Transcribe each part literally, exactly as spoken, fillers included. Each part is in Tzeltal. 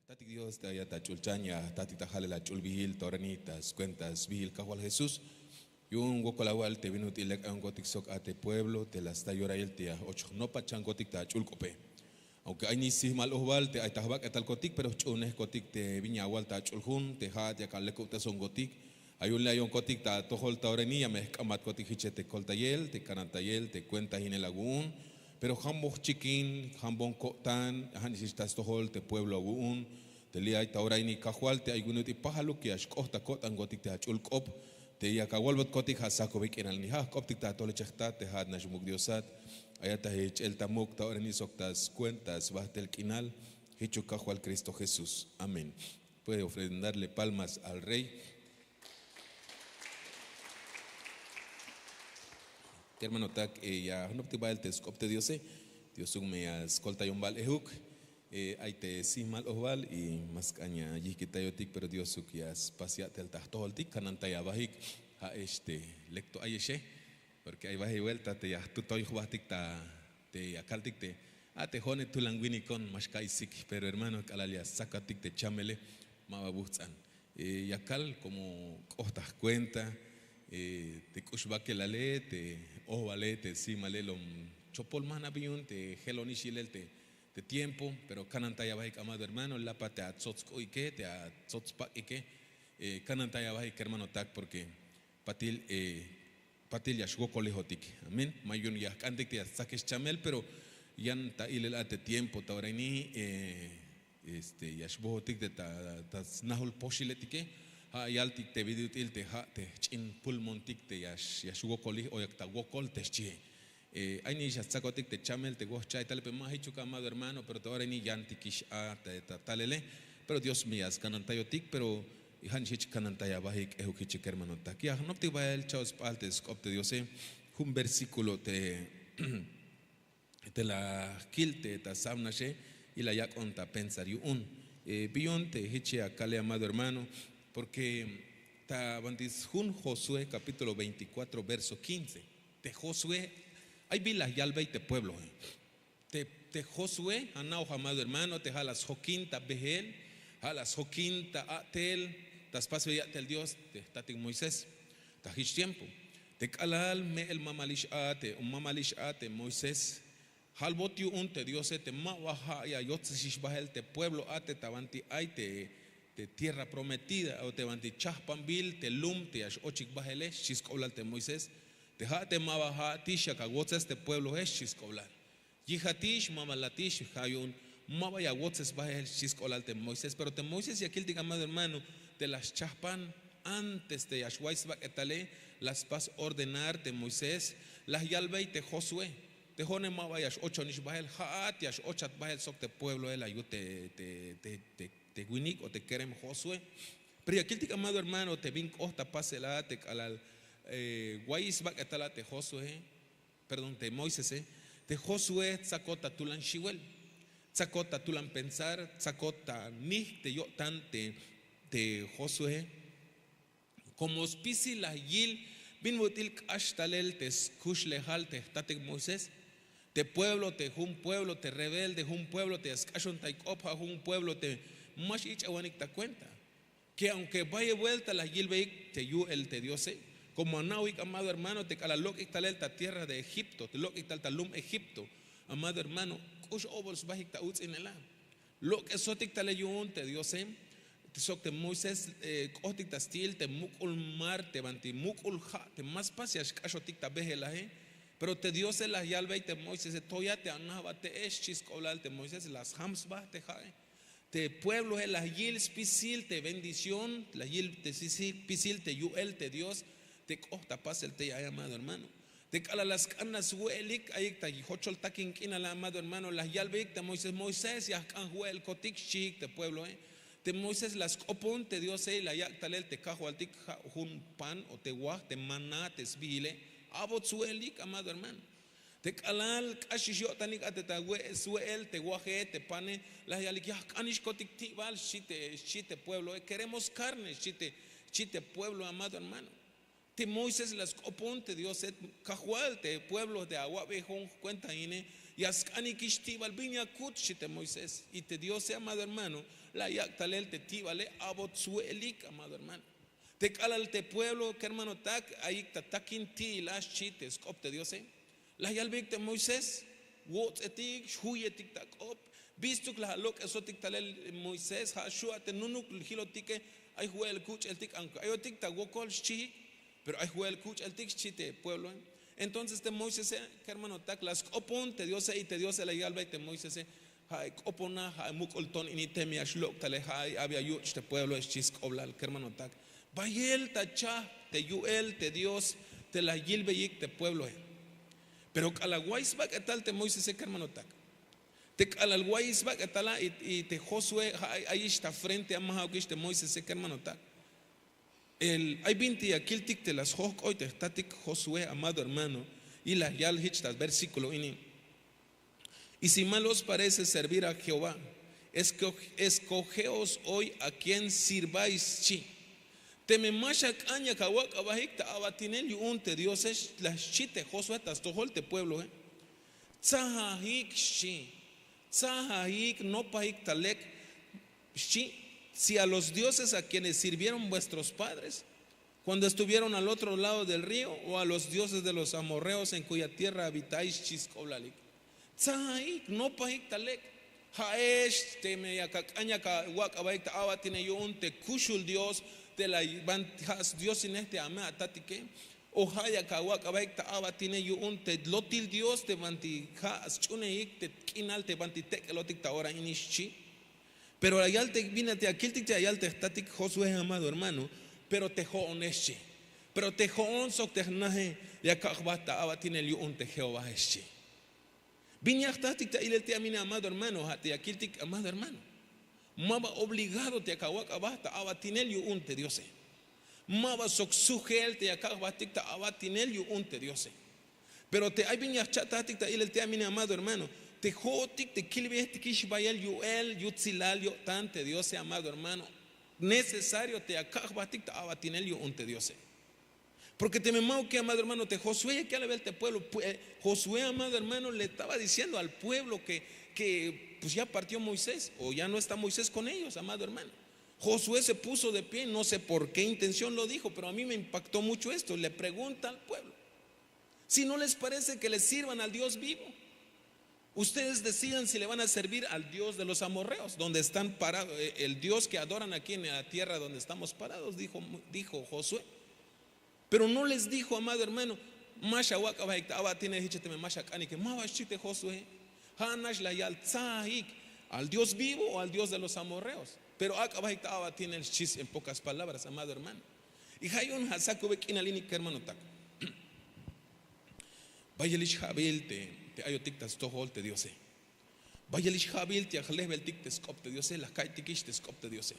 Tatik Dios, te ayat ta ch'ulchan ya jtatik ta jalel ach'ulbihil ta orani ta skuenta sbihil Kajwal Jesús. Yu'un wokol awal te bin ut'il lek ayonkotik sok a te pueblo te la sta yorahil te ya och jnopachankotik ta ach'ul k'ope. Aunque ay nix sijmal ojbal te ay ta jbak'etalkotik, pero jch'uhunejkotik te bin ya awal ta ach'ul jun te ja'at yak alekubtesonkotik. Ay yu'un le ayonkotik ta atojol ta orani ya me jk'ambatkotik jiche te koltayel, te kanantayel, te kuentahinel awu'un. Pero jambon jchikin, jambon ko'tan, ja' nix ta stojol te pueblo awu'un. Te li' ay ta ora ini Kajwal, te ay bin ut'il pajaluk ya xk'oht ta ko'tankotik te ach'ul k'op. Te yak awalbotkotik ja' sakobil k'inal ini, ja' jk'optik ta atojol ichej jtat te ja'at nax muk' Diosat. Ayat ta jch'el ta muk' ta ora ini sok ta skuenta sbajtel k'inal. Jichuk Kajwal Cristo Jesús. Amén. Puede ofrendarle palmas al Rey. Kermanotak, ya jnoptik bahel te sk'op te Diose. Diosuk me ya skoltayon bal ejuk. Ay te sijmal ojbal y ma sk'an ya yijkitayotik, pero Diosuk ya spas ya'tel ta jtojoltik, kanantay abahik. Ja'ex te lek to ayexe, porque ay bahel buelta te ya jtutoy jbahtik ta te ya kaltik te a te jo'one tulan winikon, ma xka'iy sik, pero hermano, k'alal ya stsakatik te chamele, ma ba bujts'an. Ya kal como k'oht ta jkuenta te k'ux bakelale, te ojbale, te sijmale, lom chopol ma jna' bi yu'un te jelonix yilel te tiempo, pero kanantay abahik, amado hermano, lapat te atsots k'u'ike, te atsots pak'ike. Kanantay abahik kermanotak, porque patil patil ya xwokolijotik. Amén. Ma yu'un ya jk'antik te ya stsakex chamel, pero yan ta ilel a te tiempo ta ora ini, este, ya xbojotik te ta snajul poxiletike. Ja' yaltik te bin ut'il te ja' te jch'in pulmontik te ya xwokolij o yak ta wokol te xchie. Ay nix ya stsakotik te chamel te woj cha'ay tale, pero ma jichuk, amado hermano, pero ta ora ini yantikix a ta talele. Pero Dios me ya skanantayotik, pero ja' nix jich kanantay abahik, k'ejuk jich kermanotak. Ya jnoptik bahel cha'och sp'al te sk'op te Diose. Jun versículo te te la jkil te ta sabnaxe y la yak'on ta pensar yu'un. Bi yu'un te jich ya kale, amado hermano, porque ta banti sjun Josué capítulo veinticuatro verso quince. Te Josué, ay bi la yalbey te puebloe. Te Josué, ja' na'oj, amado hermano, te ja' la sjokin ta behel, ja' la sjokin ta a'tel, ta spasbey ya'tel Dios te jtatik Moisés ta jich tiempo. Te k'alal me'el mamalix a te, o mamalix a te Moisés, jalbot yu'un te Diose te ma ba ja' ya yotsexix bahel te pueblo a te ta banti ay te tierra prometida o te banti chajpanbil te lum te ya x'ochik bahele, xchi sk'oblal te Moisés. Te ja' te ma ba ja'atix yak awotzes te puebloe, xchi sk'oblal. Yijatix, ma ba latix, ja' yu'un ma ba ya awotzes bahel, xchi sk'oblal te Moisés. Pero te Moisés ya kiltik, amado hermano, te la xchajpan, antes te ya xway sbak'etale, la spas ordenar te Moisés, la yalbey te Josué. Te jo'one ma ba ya x'ochonix bahel, ja'at ya x'ochat bahel sok te puebloe, la yut te te winik o te kerem Josué. Pero ya kiltik, amado hermano, te bin k'oht ta pasel a te k'alal wayix sbak'etal a te Josué, perdón, te Moisese. Te Josué tsakot ta tulan xiwel, tsakot ta tulan pensar, tsakot ta nijk te yo'tan te Josué. Como spisil la yil bin ut'il k'ax talel te skuxlejal te jtatik Moisés. Te pueblo, te jun pueblo te rebelde, jun pueblo te ya sk'axontay k'op, ja' jun pueblo te ma x-ich'awanik ta cuenta. Que aunque bayel buelta la yilbeyik te yu'el te Diose, como ana'ojik, amado hermano, te k'alal lok'ik talel ta tierra de Egipto, te lok'ik tal ta lum Egipto, amado hermano, k'ux obol sbajik ta uts'inel a. Lok'esotik talel yu'un te Diose, sok te Moisés, k'ohtik ta sti'il te muk'ul mar, te banti muk'ul ja' te ma spas ya xk'axotik ta behelaje. Pero te Diose la yalbey te Moisese, toya te anajbat te'ex, xchi sk'oblal te Moisés, la sjam sba te ja'e. Te puebloe la yil spisil te bendición, la yil te spisil te yu'el te Dios te k'oht ta pasel tey a, amado hermano. Te k'alal la sk'an la swe'elik ayik ta jochol takin k'inal a, amado hermano, la yalbeyik te Moisés, Moisés, ya jk'an jwe'elkotik, xchiik te puebloe. Te Moisés la sk'opon te Diose, la yak' talel te kajwaltik, ja' jun pan o te waj, te maná te sbihile. A'bot swe'elik, amado hermano. Te k'alal k'axix yo'tanik a te ta swe'el te waje, te pane, la yalik, ya jk'anixkotik ti'bal, xchi te puebloe, queremos carne, xchi te pueblo, amado hermano. Te Moisés la sk'opon te Diose, Kajwal, te pueblo te awa'bejon jcuenta ine Ya sk'anikix ti'bal bin ya kut, xchi te Moisés. Y te Diose, amado hermano, la yak' talel te ti'bale, a'bot swe'elik, amado hermano. Te k'alal te pueblo, kermanotak, ayik ta takin ti'il a, xchi te sk'op te Diose. La yalbeyik te Moisés: wotz'etik, xjuyetik ta k'op. Bistuk la alok'esotik talel Moisés, ja' xu' a te nunuk jilotike, ay jwe'el kuch'eltik, aunque ayotik ta wokol, xchiik, pero ay jwe'el kuch'eltik, xchi te puebloe. Entonces te Moisese, kermanotak, la sk'opon te Diose, y te Diose la yalbey te Moisese: ja' k'opona, ja' muk'ul ton ini, teme ya xlok' tale, ja' ay abya yuch' te puebloe, xchi sk'oblal, kermanotak. Bayel ta chajp te yu'el te Dios te la yilbeyik te puebloe. Pero k'alal way sbak'etal te Moisese, kermanotak, te k'alal way sbak'etal a, y te Josué ja' ayix ta frente a, ma ja'ukix te Moisese, kermanotak. Ay binti ya kiltik te la sjojk'oy te jtatik Josué, amado hermano, y la yal jich ta versículo ini: Y si mal os parece servir a Jehová, escogeos hoy a quien sirváis, xchi. Teme ma xak'an yak awak' abajik ta a'batinel yu'un te Diose, la xchi te Josué ta stojol te puebloe. Tzajajik, xchi. Tzajajik, nopajik ta lek, xchi, si a los dioses a quienes sirvieron vuestros padres cuando estuvieron al otro lado del río, o a los dioses de los amorreos en cuya tierra habitáis, xchi sk'oblalik. Tzajajik, nopajik ta lek. Ja'ex, teme yak ak'an yak awak' abajik ta a'batinel yu'un te kuxul Dios te la banti ja' sDiosinej te ame' atatike, o ja' yak awak' abajik ta a'batinel yu'un te lotil Dios te banti ja' sch'unejik te k'inal te banti tek'elotik ta ora ini, xchi. Pero la yal te bin a te ya kiltik te ya yal te jtatik Josué, amado hermano: Pero te jo'one, xchi. Pero te jo'on sok te jnaje ya kak' jba ta a'batinel yu'un te Jehovae, xchi. Bin ya jtatik ta ilel te' a mine, amado hermano, ja' te ya kiltik, amado hermano. Ma ba obligado te yak awak' aba ta a'batinel yu'un te Diose. Ma ba sok sujel te ya kak' jbatik ta a'batinel yu'un te Diose. Pero te ay bin ya jcha'tatik ta ilel te' a mine, amado hermano, te jo'otik te kilbeyejtikix bayel yu'el yutsilal yo'tan te Diose, amado hermano, necesario te ya kak' jbatik ta a'batinel yu'un te Diose. Porque teme ma'uke, amado hermano, te Josué ya kalbel te pueblo, Josué, amado hermano, le estaba diciendo al pueblo que, que pues ya partió Moisés o ya no está Moisés con ellos, amado hermano. Josué se puso de pie, no sé por qué intención lo dijo, pero a mí me impactó mucho esto. Le pregunta al pueblo: Si no les parece que le sirvan al Dios vivo, ustedes decidan si le van a servir al Dios de los amorreos, donde están parados, eh, el Dios que adoran aquí en la tierra donde estamos parados, dijo, dijo Josué. Pero no les dijo, amado hermano: Ma xawak' abajik ta a'batinel jich teme ma xak'anike. Ma ba xchi te Josué. Ja' nax la yal: Tzajik, al Dios vivo o al Dios de los amorreos. Pero ak' abajik ta a'batinel, xchi, en pocas palabras, amado hermano. Y ja' yu'un ja' sakube k'inal ini, kermanotak. Bayelix ja'bil te ayotik ta stojol te Diose. Bayelix ja'bil te ya jlejbeltik te sk'op te Diose, la ka'iytikix te sk'op te Diose.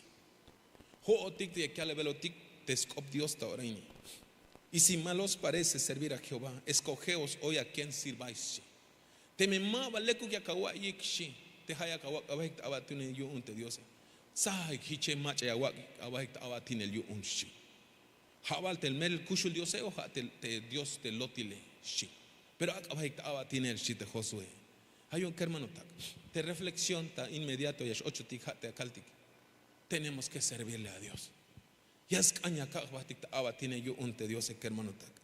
Jo'otik te ya kalbelotik te sk'op Dios ta ora ini. Y si mal os parece servir a Jehová, escogeos hoy a quien sirváis, xchi. Teme ma ba lekuk yak awa'iyik, xchi, te ja' yak awak' abajik ta a'batinel yu'un te Diose. Tzajik jiche mach'a ya awak' abajik ta a'batinel yu'un, xchi. Ja' bal te mel kuxul Diose o ja' te Dios te lotile, xchi. Pero ak' abajik ta a'batinel, xchi te Josué. Ja' yu'un, kermanotak, te reflexión ta inmediato ya x-ochotik ja' te ya kaltik: Tenemos que servirle a Dios. Ya sk'an ya kak' jbatik ta a'batinel yu'un te Diose, kermanotak.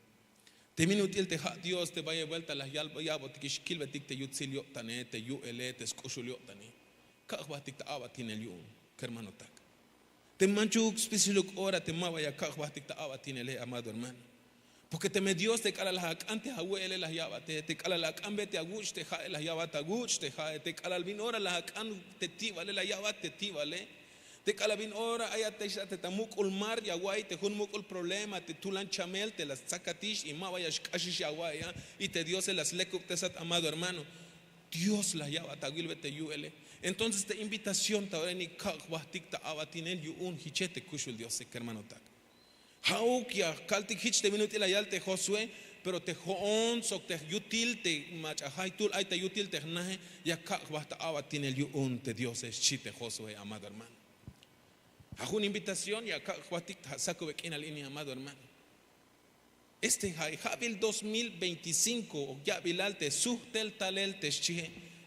Te bin ut'il te ja' Dios te bayel buelta la ya'botikix kilbetik te yutsil yo'tane, te yu'ele, te sk'uxul yo'tane, kak' jbatik ta a'batinel yu'un, kermanotak. Te manchuk spisiluk ora te ma ba ya kak' jbatik ta a'batinele, amado hermano. Porque teme Dios te k'alal la ak'an te awe'ele, la ya'bate. Te k'alal la ak'anbe te awuch' te ja'e, la ya'bat awuch' te ja'e. Te k'alal bin ora la ak'an te ti'bale, la ya'bat te ti'bale. Te k'alal bin ora ayat te ta muk'ul mar ya awa'iy te jun muk'ul problema, te tulan chamel te la stsakatix y ma ba ya xk'axix ya awa'iy a, y te Diose la slekubtesat, amado hermano. Dios la ya'bat awilbe te yu'ele. Entonces te invitación ta ora ini: kak' jbatik ta a'batinel yu'un jiche te kuxul Diose, kermanotak. Ja'uk ya kaltik jich te bin ut'il la yal te Josué, pero te jo'on sok te yutil te mach'a jaytul ay ta yutil te jnaje ya kak' jba ta a'batinel yu'un te Diose, xchi te Josué, amado hermano. Ja' jun invitación ya kak' jbatik ja' sakube k'inal ini, amado hermano. Este ja' ja'bil dos mil veinticinko ok ya'bilal te sujtel talel te xchihe,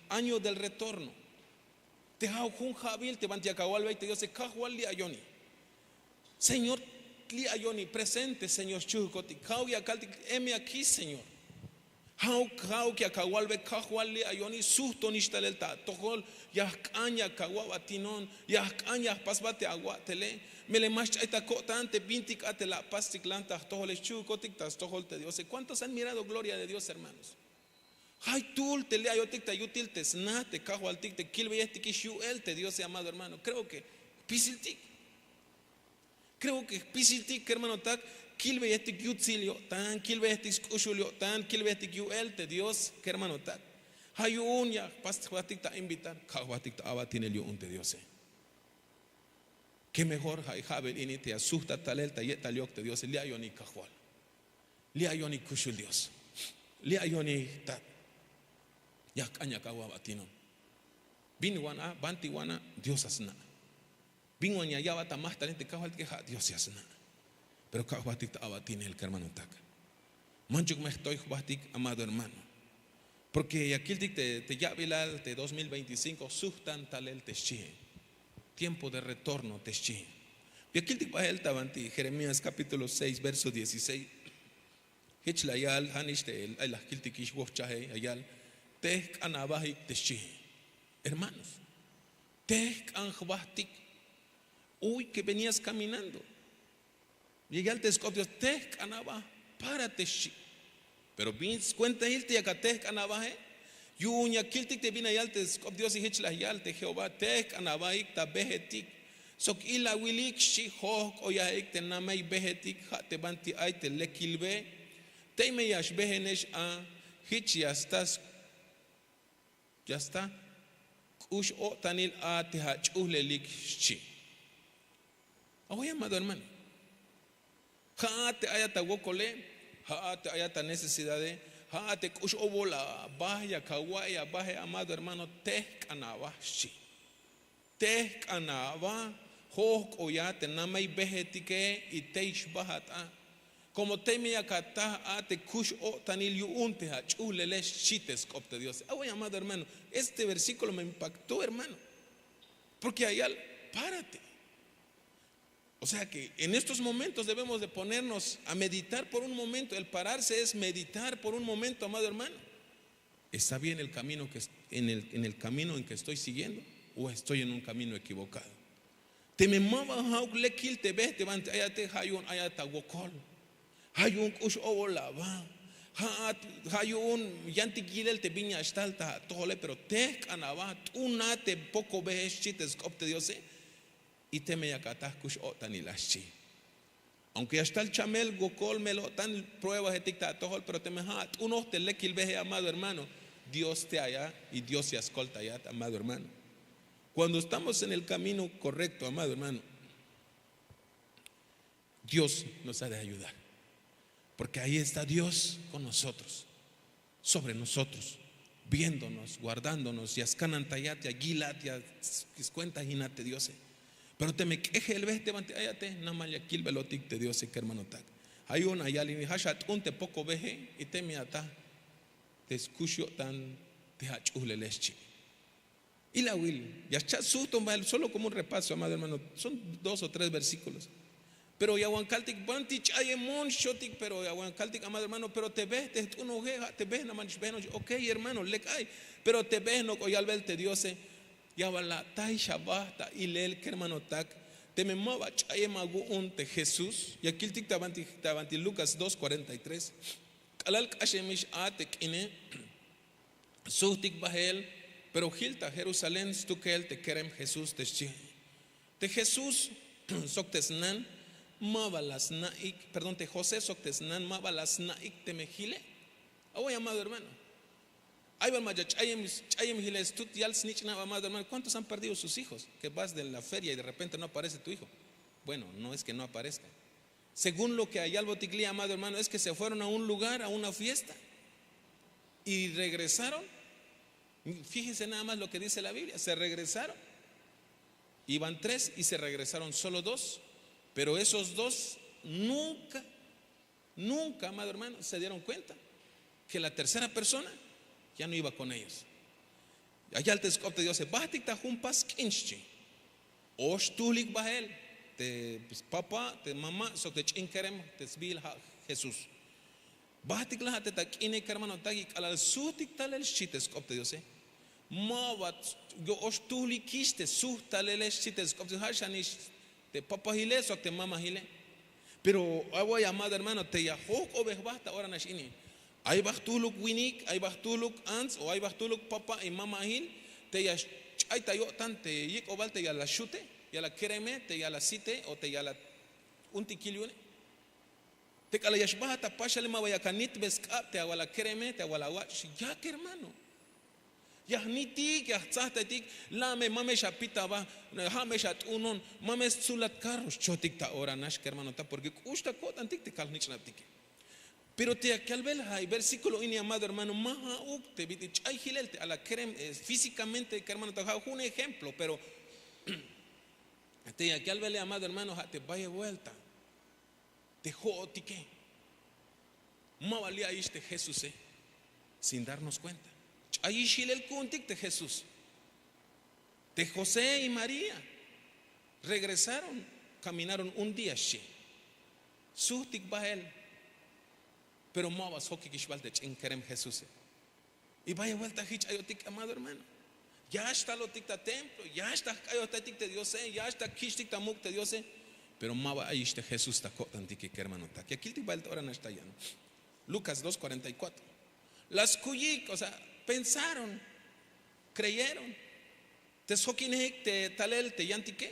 año del retorno. Te ja'uk jun ja'bil te banti yak awalbey te diose kajwal li' ayoni. Señor, li' ayoni presente señor xchuhkotik ja'uk ya kaltik, eme akix señor. Ja'uk ja'uk yak awalbey kajwal li' ayoni sujtonix talel ta atojol. Ya jk'an yak awa'batinon, ya jk'an ya jpasbat te awa'tele. Melel ma xch'ay ta ko'tan te bintik a te la apastik lan ta jtojole xchuhkotik ta stojol te diose. Kuántos han mirado gloria de dios hermanos? Jaytuhl te li' ayotik ta yutil te sna te kajwaltik te kilbeyejtikix yu'el te diose amado hermano kreo ke jpisiltik. Kreo ke jpisiltik kermanotak. Kilbeyejtik yutsil yo'tan kilbeyejtik sk'uxul yo'tan kilbeyejtik yu'el te dios kermanotak. Ja' yu'un ya jpas jbatik ta invitar ja' jbatik ta abatinel yu'un te diose. Ke mejor ja' ja'bil ini te ya sujta talel ta ye'tal yok te diose li' ayoni kajwal. Li' ayoni kuxul dios. Li' ayoni ta ya jk'an yak awa'batinon. Bin wan a banti wan a dios a sna'. Bin wan ya ya'bat ta majtalin te kajwaltike ja' dios ya sna'. Pero ka' jbahtik ta abatinel kermanotak. Manchuk me jtoy jbahtik amado hermano. Porke ya kiltik te ya'bilal te dos mil veinticinko sujtan talel te xchihe. Tiempo de retorno te xchihe. Ya kiltik bahel ta banti jeremías kapítulo seis verso dieciséis. Hich la yal ha nix te ay la jkiltikix wohchahey la yal, te jk'an abahik te xchihe. Hermanos, te jk'an jbahtik. Uy ke venías kaminando. Ya yal te sk'op dios te jk'an abah, para te xchi. Pero bin skuentahil te yak atehk'an abahe. Yu'un ya kiltik te bin la yal te sk'op diose hich la yal te jehová te jk'an abahik ta behetik. Sok ilawilik xchi johk'oyahik te namey behetik ha te banti ay te lekilbe. Tey me ya xbehenex a, hich ya sta ya sta k'ux-o'tanil a te ach'uhlelik xchi. Awoy amado hermano, ha'at te ayat awokole, ha'at te ayat anecesidade, ha'at te k'ux-obol abah yak awa'iy abahe amado hermano, tehk'an abah xchi. Tehk'an aba, johk'oya te namey behetike y tey xbahat a. Komo tey me yak ataj a te kux-o'tanil yu'un te ach'uhlele xchi te sk'op te diose. Away amado hermano, este versíkulo me impaktó hermano. Porke ya yal, párate. O sea ke en estos momentos debemos de ponernos a meditar por un momento el pararse es meditar por un momento amado hermano. Está bien el kamino ke en el kamino en ke estoy siguiendo o estoy en un kamino ekivokado? Teme ma ba ha'uk lekil te behte banti ayate ha yu'un ayat awokol, ha yu'un k'ux-obol aba, ha yu'un yantik yilel te bin ya xtal ta atojole pero tehk'an aba, t'una te poko behe xchi te sk'op te diose. Y teme yak ataj kux-o'tanil a xchi. Aunke ya xtal chamel wokol mel-o'tan, pruebahetik ta atojol pero teme ha at'unoj te lekil behe amado hermano, dios te aya y dios ya skoltayat amado hermano. Kuando estamos en el kamino korrekto amado hermano, dios nos ha de ayudar. Porke ahí esta dios kon nosotros, sobre nosotros, viéndonos guardándonos ya skanantayat ya yilat ya skuentajinat te diose. Pero teme k'ejel behte banti ayate namal ya kilbelotik te diose kermanotak. Ha yu'un ya yalini ha xat'un te poko behe y teme ataj te skux yo'tan te ach'uhlele xchi. Ilawil ya xcha' sujton bahel solo komo un repaso amado hermano, son dos o tres versíkulos. Pero ya wan kaltik banti ch'ayemon xchotik pero ya wan kaltik amado hermano pero te behte jt'unoje ha te behnaman xbehnox okey hermano lek ay. Pero te behnok o yalbel te diose, ya bal la atay xabah ta ilel kermanotak. Teme ma ba ch'ayem awu'un te jesús ya kiltik ta banti lukas dos kuarenta y tres. K'alal k'axemix a te k'ine, sujtik bahel. Pero jil ta jerusalén stukel te kerem jesús te xchi. Te jesús sok te snan ma ba la sna'ik perdón te josé sok te snan ma ba la sna'ik teme jile. Away amado hermano, ay bal mach'a ch'ayem jile stut yal snich'nab amado hermano kuántos han perdido sus hijos ke vas de la feria y de repente no aparece tu hijo? Bueno, no es ke no aparezka. Según lo ke ayalbotik li' amado hermano es ke se fueron a un lugar a una fiesta y regresaron. Fíjese nada más lo ke dice la biblia se regresaron. Iban tres y se regresaron solo dos. Pero esos dos nunka Nunka, amado hermano, se dieron kuenta ke la tercera persona ya no iba kon ellos. Ya yal te sk'op te diose, bahtik ta jun pas k'in xchi. O xtuhlik bahel te papa, te mama sok te ch'in kerem te sbihil ha' jesús. Bahtik la ha' te ta k'ine kermanotak y k'alal suhtik talel xchi te sk'op te diose. Ma ba yo'ox tuhlikix te suht talele xchi te sk'op te diose ha' xanix te papahile sok te mamahile. Pero away amado hermano te ya johk'obej ba ta ora nax ini. Ay ba jtuhluk winik, ay ba jtuhluk ants o ay ba jtuhluk papa y mamahil te ya xch'ay ta yo'tan te yik'obal te ya la xute, ya la kereme te ya la site o te ya la untikil yu'une. Te k'alal ya xbahat ta paxale ma ba yak anitbe sk'ab te awal akereme te awal awach'. Yak hermano, ya jnitik ya jtzajtaytik. La' me ma me xapit aba, ha' me xat'unon, ma me stzulat karro xchotik ta ora nax kermanotak porke k'ux ta ko'tantik te kal jnich'nabtike. Pero te yak yalbel ha' versíkulo ini amado hermano ma ha'uk te bit'il ch'ay hilel te ala kerem físikamente kermanotak ha' jun ejemplo pero te yak yalbele amado hermano ha' te bayel buelta te ho'otike. Ma ba li' ayix te jesuse. Sin darnos kuenta ch'ayix hilel ku'untik te jesús. Te josé y maría regresaron, kaminaron un día xchi. Suhtik bahel. Pero ma ba sjokikix bal te ch'in kerem jesuse. Y bayel buelta hich ayotik amado hermano. Ya xtalotik ta templo, ya xta jk'ayojtaytik te diose, ya xta jkich'tik ta muk' te diose. Pero ma ba ayix te jesús ta ko'tantike kermanotak ya kiltik bayel ta ora nax ta yan. Lukas dos kuarenta y kuatro. La skuyik o sea, pensaron, kreyeron te sjokinejik te talel te yantike.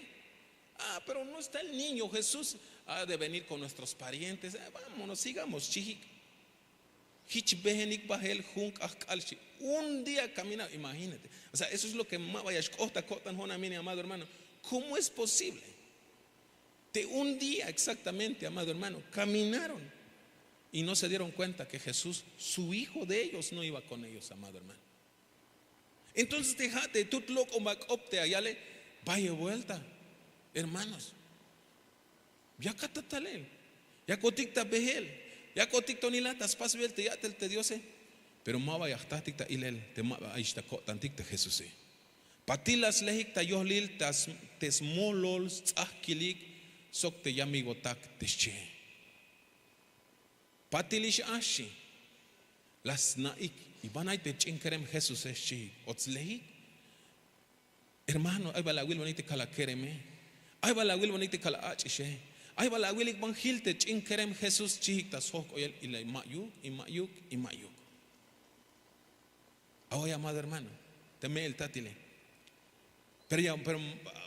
Ah pero no está el niño jesús. Ha de venir kon nuestros parientes. Vámonos sigamos xchihik. Hich behenik bahel jun k'ahk'al xchi. Un día kaminado imagínate. O sea eso es lo ke ma ba ya xk'oht ta ko'tan jo'on amini amado hermano. Kómo es posible? Te un día exactamente amado hermano kaminaron y no se dieron kuenta ke jesús su hijo de ellos no iba kon ellos amado hermano. Entonces te ha' te tut lok'omba k'op te ayale. Bayel buelta hermanos, ya katatalel, ya kotik ta behel, ya kotik tonila ta spasbel te ya'tel te diose. Pero ma ba ya jtahtik ta ilel te ma ba ayix ta ko'tantik te jesuse. Patil la slehik ta yohlil te smolol stz'ahkilik sok te yamigotak te xchihe. Patilix a xchi. La sna'ik y banay te ch'in kerem jesuse xchihik o tslehik. Hermano ay bal awilbonik te kal akereme, ay bal awilbonik te kal ach'ixe, ay bal awilik ban hil te ch'in kerem jesús xchihik ta sjojk'oyel y la ma'yuk y ma'yuk y ma'yuk. Away amado hermano, te me'el tatile. Pero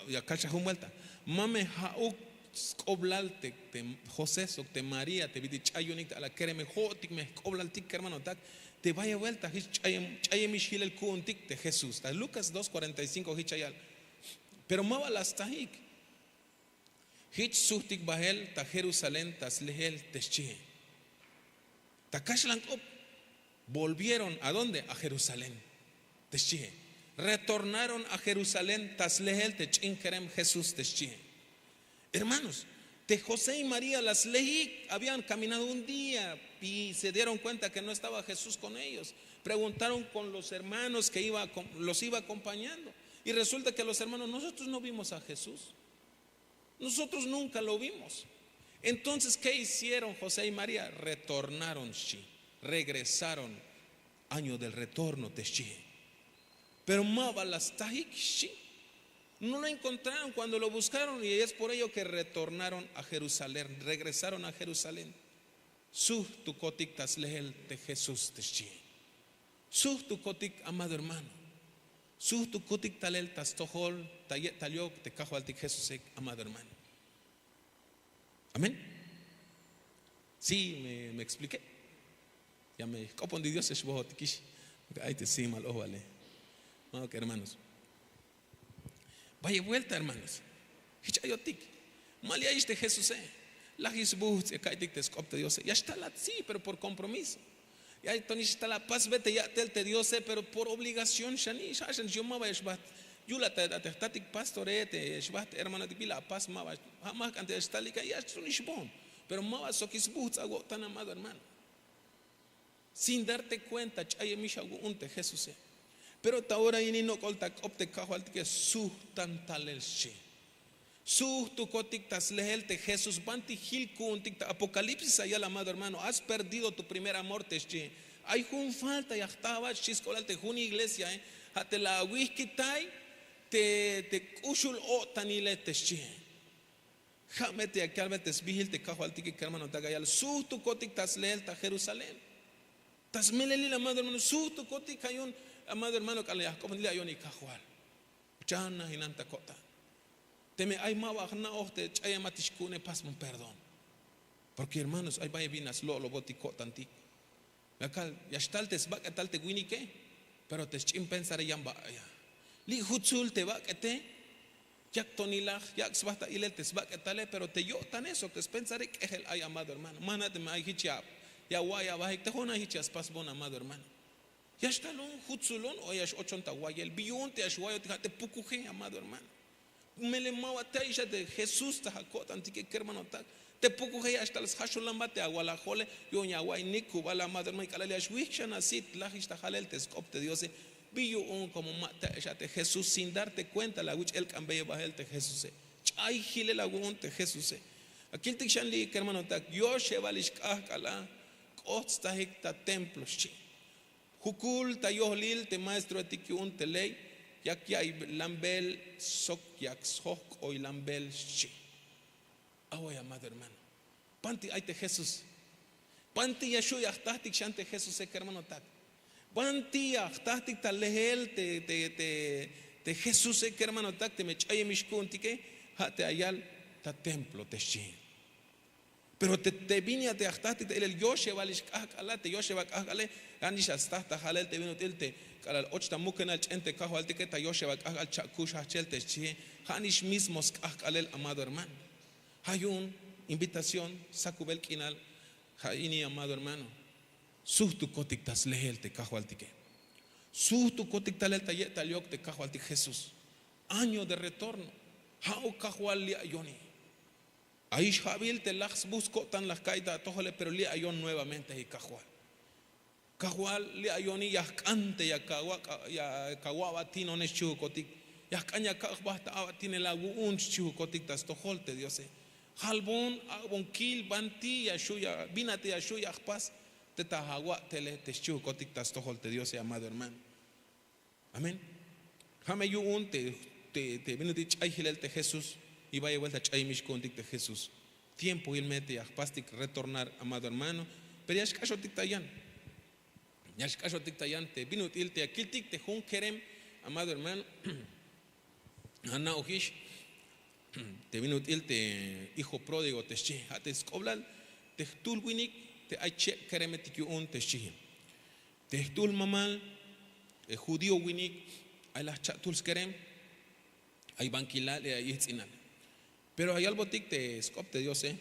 ya kach a jun buelta. Ma me ha'uk sk'oblal te josé sok te maría te bit'il ch'ay yu'unik te ala kereme ho'otik me jk'oblaltik kermanotak. Te bayel buelta hich ch'ayemix hilel ku'untik te jesús ta lukas dos kuarenta y cinko hich ayal. Pero ma ba la stsajik. Hich suhtik bahel ta jerusalén ta slehel te xchihe. Ta kaxlan k'op volvieron a dónde a jerusalén. Te xchihe. Retornaron a jerusalén ta slehel te ch'in kerem jesús te xchihe. Hermanos, te josé y maría la slehik habían kaminado un día y se dieron kuenta ke no estaba jesús kon ellos. Preguntaron kon los hermanos ke los iba akompañando. Y resulta ke los hermanos nosotros no vimos a jesús. Nosotros nunka lo vimos. Entonces ke hicieron josé y maría? Retornaron xchi. Regresaron. Año del retorno te xchihe. Pero ma ba la stajik xchi. No lo enkontraron kuando lo buskaron y es por ello ke retornaron a jerusalén regresaron a jerusalén. Suhtukotik ta slehel te jesús te xchihe. Suhtukotik amado hermano. Suhtukotik talel ta stojol ta ye'tal yok te kajwaltik jesuse. Amado hermano. Amén. Sí me expliké. Ya me jk'opon ti dios ya xbohotikix. Ay te simal ohwale. Ma'uk hermanos. Bayel buelta hermanos. Hich ayotik. Ma li' ayix te jesuse. Laj ix sbuhtz' ya ka'iytik te sk'op te diose ya xtalat sí pero por kompromiso. Ya tonix xtal apasbe te ya'tel te diose pero por obligación xanix ha' xanix yu'un ma ba ya xbaht. Yu'un la te jtatik pastore te xbaht hermanotik bila apas ma ba. Ha' ma jk'an te ya xtalike ya xtzunix bohon. Pero ma ba sok sbuhtz' awo'tan, amado hermano. Sin darte kuenta ch'ayemix awu'un te jesuse. Pero ta ora ini nok'ol ta k'op te kajwaltike, sujtan talel xchi. Sujtukotik ta slehel te jesús. Banti jil ku'untik ta apocalipsis ayal, amado hermano, has perdido tu primer amor, te xchi. Ay jun falta ya jta aba xchi sk'oblal te jun iglesiae. Ja' te la awihkitay te k'uxul o'tanile, te xchi. Ja' me te ya kalbel te sbihil te kajwaltike kermanotak ayal, sujtukotik ta slehel ta jerusalén. Ta smelelil, amado hermano, sujtukotik ja' yu'un. Amado hermano, k'alal ya jk'opon li' ayon ikajwal, chanajinan ta ko'tan. Teme ay ma ba jna'oj te ch'ayematix ku'une, pasbon perdón. Porke hermanos, ay bayel bin la slo'lobotik ko'tantik. Ya kal, ya xtal te sbak'etal te winike, pero te sch'in pensare yan ba aya. Li' jutsul te bak'ete, yak tonilaj yak' sba ta ilel te sbak'etale, pero te yo'tane sok te spensare k'ejel ay, amado hermano. Ma jna' teme ay jich ya awa'iy abahik, te jo'on ay jich ya spasbon, amado hermano. Ya xtalon jutsulon o ya x-ochon ta wayel. Bi yu'un te ya xwa'iyotik? Ja' te pukuje, amado hermano. Melel ma ba tey xa te jesús ta ja' ko'tantike kermanotak. Te pukuje ya xtal sjaxulan ba te awalajole. Yu'un ya awa'iy nikubal, amado hermano, k'alal ya xwihk xan asit lajix ta jalel te sk'op te diose. Bi yu'un? Komo ma tey xa te jesús, sin darte kuenta la awich' elk'anbeyel bahel te jesuse. Ch'ay jilel awu'un te jesuse. Ya kiltik xan li' kermanotak, yoxebalix k'ajk'al a k'oht stajik ta templo, xchi. Jukul ta yohlil te maestroetik yu'un te ley, yak ya'iy lambel sok yak sjojk'oy lambel, xchi. Away, amado hermano, banti ay te jesús? Banti ya xu' ya jtajtik xan te jesuse kermanotak? Banti ya jtajtik ta lehel te jesuse kermanotak teme ch'ayemix ku'untike? Ja' te ayal ta templo, te xchi. Pero te bin ya te ya jtajtik ta ilel yoxebalix k'ajk'al a, te yoxebal k'ajk'ale, ja'nix ya staj ta jalel te bin ut'il te k'alal och ta mukenal ch'en te kajwaltike, ta yoxebal k'ajk'al cha'kux jajchel, te xchie. Ja'nix mismo sk'ajk'alel, amado hermano. Ja' yu'un invitación, sakubel k'inal. Ja' ini, amado hermano, sujtukotik ta slehel te kajwaltike. Sujtukotik talel ta ye'tal yok te kajwaltik jesús. Año de retorno. Ja'uk kajwal, li' ayoni. Ayix ja'bil te laj sbuhts ko'tan la jka'iy ta atojole, pero li' ayon nuevamente ay kajwal. Kajwal, li' ayoni ya jk'an te ya kawa'batinone xchihukotik. Ya jk'an ya kak' jba ta abatinel awu'un xchihukotik ta stojol te diose. Jalbon, ak'bon kil banti ya xu' ya bin a te ya xu' ya jpas te ta awa'tele te xchihukotik ta stojol te diose, amado hermano. Amén. Ja' me yu'un te bin ut'il ch'ay jilel te jesús. Y bayel buelta ch'ayemix ku'untik te jesús. Tiempohil me te ya jpastik retornar, amado hermano. Pero ya xk'axotik ta yan. Ya xk'axotik ta yan te bin ut'il te ya kiltik te jun kerem, amado hermano. Ana'ojix te bin ut'il te hijo pródigo, te xchi. Ja' te sk'oblal te jtul winik te ay cheb keremetik yu'un, te xchi. Te jtul mamal judío winik, ay la jcha'tul skerem, ay bankilal y ay ijtz'inal. Pero ya yalbotik te sk'op te diose,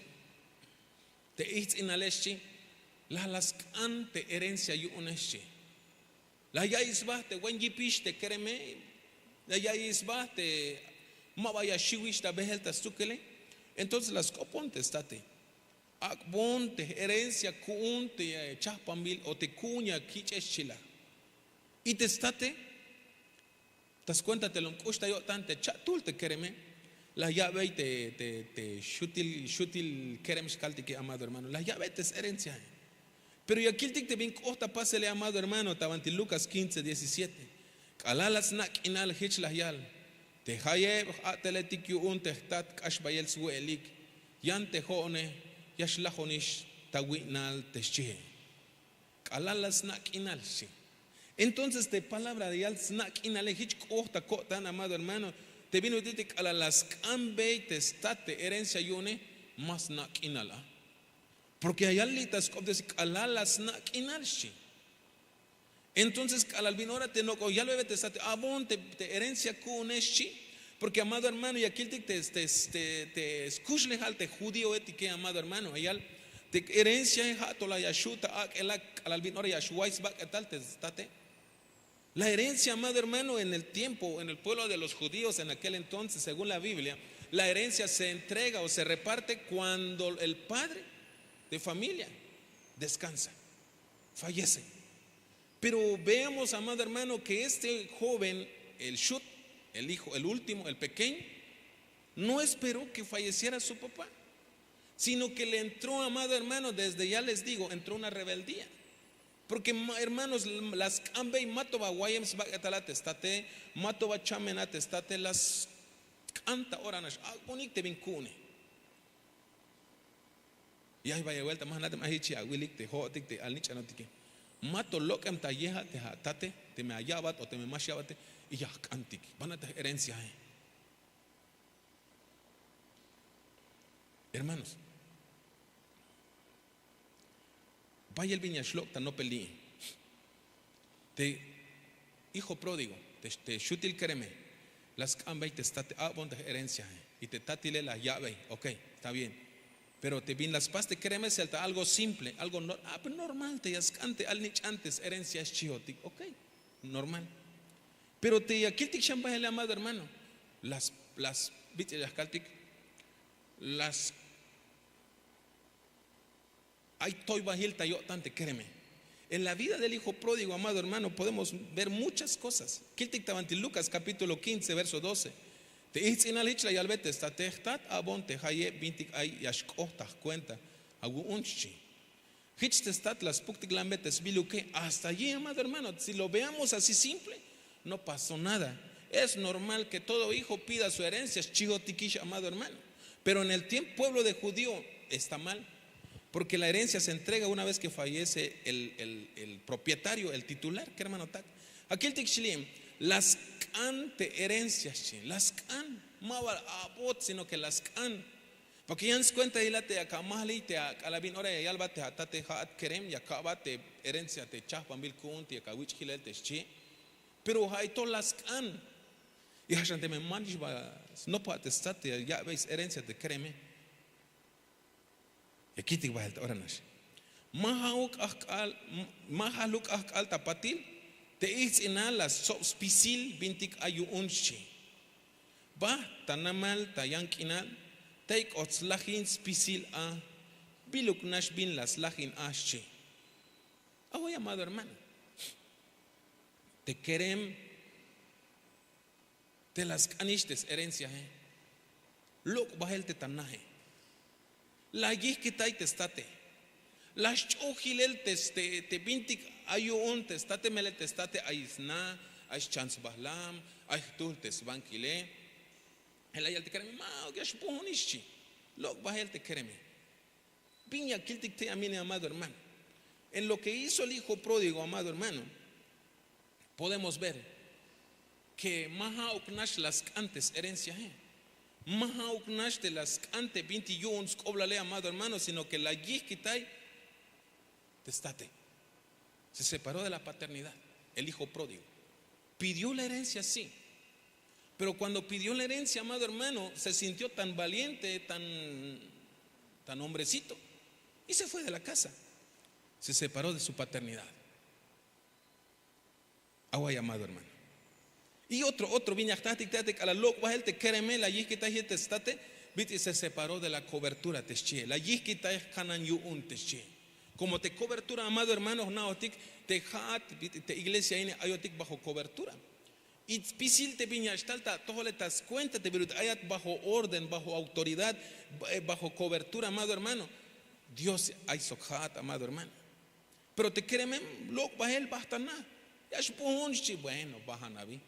te ijtz'inale, xchi, la la sk'an te herencia yu'une, xchi. La ya'iy sba te wen yipix te kereme, la ya'iy sba te ma ba ya xiwix ta behel ta stsukele. Entonces la sk'opon te state, ak'bon te herencia ku'un te chajpanbil o te ku'un ya kich'e, xchi la. Y te state, ta skuenta te lom k'ux ta yo'tan te cha'tul te kereme, la ya'bey te xutil kerem xkaltike, amado hermano, la ya'bey te s-herenciae. Pero ya kiltik te bin k'oht ta pasele, amado hermano, ta banti lukas quince diecisiete. K'alal la sna' k'inal jich la yal, te jayeb j-a'teletik yu'un te jtat k'ax bayel swe'elik, yan te jo'one ya xlajonix ta wi'nal, te xchihe. K'alal la sna' k'inal, xchi. Entonces te palabra ya yal sna' k'inale jich k'oht ta ko'tan, amado hermano. Te bin ut'il te k'alal la sk'anbey te stat te herencia yu'une, ma sna' k'inal a. Porke ya yal li' ta sk'op te diose, k'alal la sna' k'inal, xchi. Entonces k'alal bin ora te nok'o yalbebe te state, abon te herencia ku'une, xchi. Porke, amado hermano, ya kiltik te skuxlejal te judíoetike, amado hermano, ya yal te herenciae ja' to la ya xu' ta ak'elal k'alal bin ora ya xwa'iy sbak'etal te state. La herencia, amado hermano, en el tiempo, en el pueblo de los judíos en aquel entonces, según la Biblia, la herencia se entrega o se reparte cuando el padre de familia, descansa, fallece. Pero veamos, amado hermano, que este joven, el Shut, el hijo, el último, el pequeño, no esperó que falleciera su papá, sino que le entró, amado hermano, desde ya les digo, entró una rebeldía. Porque, hermanos, la sk'anbey ma to ba wayem sbak'etal a te state, ma to ba chamen a te state, la sk'an ta ora nax, ak'bonik te bin ku'une. Ya jbay vuelta, ma jnatem ay jich awilik te jo'otik te alnich'anotike. Ma to lok'em ta yeja te atate, teme aya'bat o teme ma xya'bate, y ya jk'antik, banat ta herenciae. Hermanos, bayel bin ya xlok' ta nopel li'i. Te hijo pródigo, te, te xutil kereme, la sk'anbey te state, ak'bon te herenciae, y te tatile la ya'bey, ok, está bien. Pero te bin la spas te kereme, se ta algo simple, algo nor-, ah, pues normal, te ya sk'an te alnich'an te s-herencia xchihotik, ok, normal. Pero te ya kiltik xan bahele, amado hermano, las, las, bitz' ya kaltik, las Ay toybahil ta yo'tan te kereme. En la vida del hijo pródigo, amado hermano, podemos ver muchas cosas. Kiltik ta banti Lucas capítulo quince, verso doce. Te ijtz'inal jich la yalbe te state, jtat, ak'bon te jayeb bintik ay ya xk'oht ta jkuenta awu'un, xchi. Jich te stat la spuktik lambe te sbiluke. Hasta allí, amado hermano, si lo veamos así simple, no pasó nada. Es normal que todo hijo pida su herencia, xchihotikix, amado hermano. Pero en el tiempo, pueblo de judío, está mal. Porque la herencia se entrega una vez que fallece el, el- el propietario, el titular, que hermano tak. Akiltik xli, la sk'an te herencia, xchi, la sk'an. Ma bal abot, sino que la sk'an. Porque yan skuenta jila te ak'a' majliy te ak'ala' bin ora ya yalbat te atate, ja'at kerem, ya ka'bat te herencia te chajbanbil ku'un te yak awich' jilel te xchi. Pero ja'i to la sk'an. Y ja' xan teme manix ba snopbat te stat te ya ya'bey s-herencia te kereme. Ya kitik bahel ta ora nax. Ma ja'uk ajk'al, ma jaluk ajk'al ta patil te ijtz'inal la stsob spisil bintik ay yu'un, xchi. Baht ta namal ta yan k'inal tey k'ot slajin spisil a. Biluk nax bin la slajin a, xchi. Away, amado hermano, te kerem te la sk'anix te s-herenciae. Lok' bahel te ta nae. La yijkitay te state. La sch'uj jilel te, te, te bintik ay yu'un te state, melel te state ay sna, ay xchan sbahlam, ay jtuhl te sbankile. Jela yal te kereme, ma'uk, ya xbuhunix, xchi. Lok' bahel te kereme. Bin ya kiltik tey a mine, amado hermano. En lo que hizo el hijo pródigo, amado hermano, podemos ver que ma ja'uk nax la sk'an te s-herenciae. Ma ja'uk nax te la sk'an te bintik yu'un sk'oblale, amado hermano, sino que la yijkitay te state. Se separó de la paternidad, el hijo pródigo. Pidió la herencia, sí. Pero cuando pidió la herencia, amado hermano, se sintió tan valiente, tan, tan hombrecito, y se fue de la casa. Se separó de su paternidad. Away, amado hermano. Y otro, otro bin ya jtatik te, te k'alal lok' bahel te kereme, la yijkitay jich te state, bit'il se separó de la cobertura te xchie. La yijkitay jkanan yu'un te xchie. Como te cobertura, amado hermano, jna'ojtik te ja'at, bit'il te iglesia ine ayotik bajo cobertura. Y spisil te bin ya xtal ta atojole ta skuenta te bin ut'il ayat bajo orden, bajo autoridad, eh, bajo cobertura, amado hermano. Dios ay sok ja'at, amado hermano. Pero te kereme, lok' bahel, baht ta na. Ya xbuhun, xchi, bueno, bahan abi.